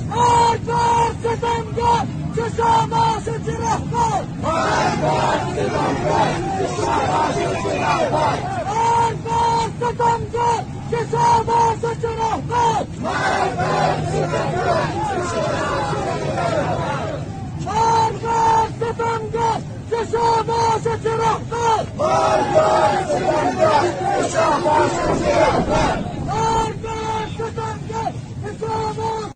مردم ستمگر، چه شاباش، چه رهبر. مردم ستمگر، چه شاباش، چه رهبر. مردم ستمگر، چه شاباش، چه رهبر. مردم ستمگر، چه شاباش، چه رهبر. مردم ستمگر، چه شاباش، چه رهبر. مردم ستمگر، چه شاباش، چه رهبر. مردم ستمگر، چه شاباش.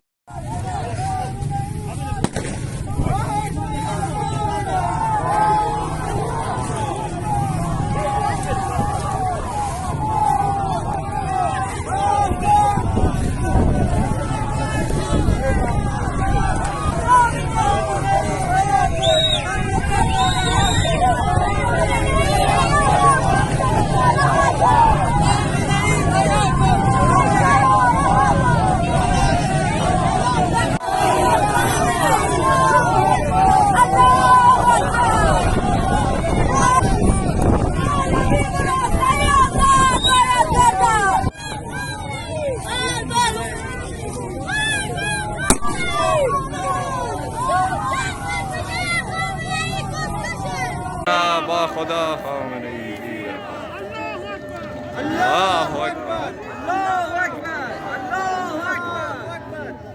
با خدا خامنه‌ای. الله اکبر. الله اکبر. الله اکبر. الله اکبر. الله اکبر.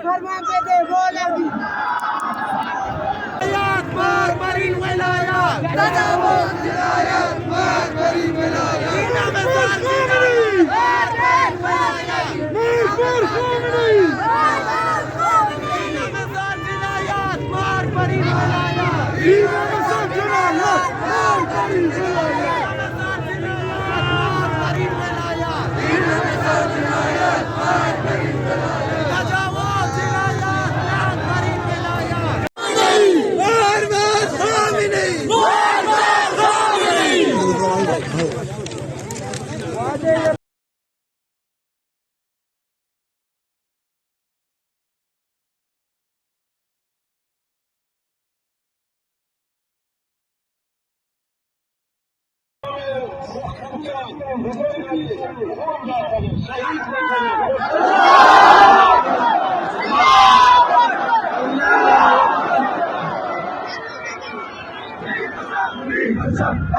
فرمان بده مولوی. ولایت، مار برین ولایت. زندہ باد ولایت، مار برین ولایت. این همه سال دیگری. مار بر خامنه‌ای. مار بر خامنه‌ای. این همه سال جنایت، مار برین ولایت. این همه سال جنایت، مار برین ولایت.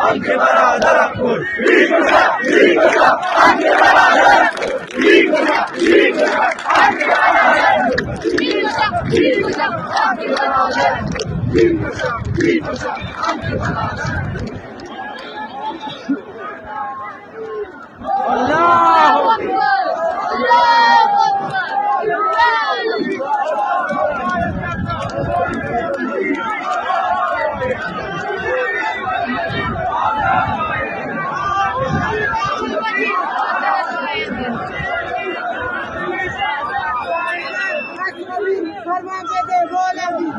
آنکہ برادر کت، اللہ اکبر! اللہ اکبر! فرمان دے دے، مولوی۔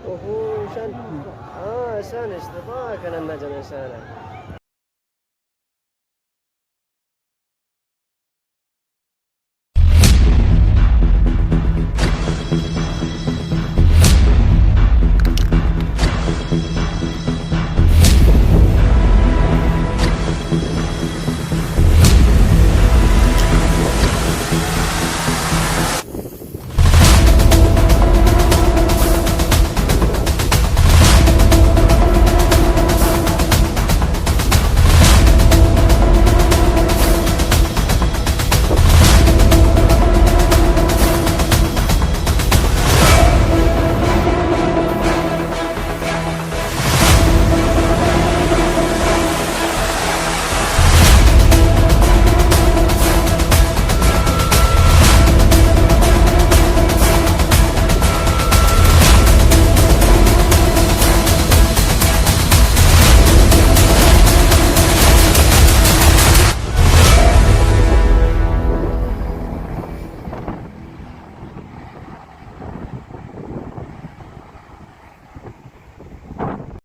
اوہو، ایشان، ہاں، ایشان اشتباہ کنن نہ جن ایشان۔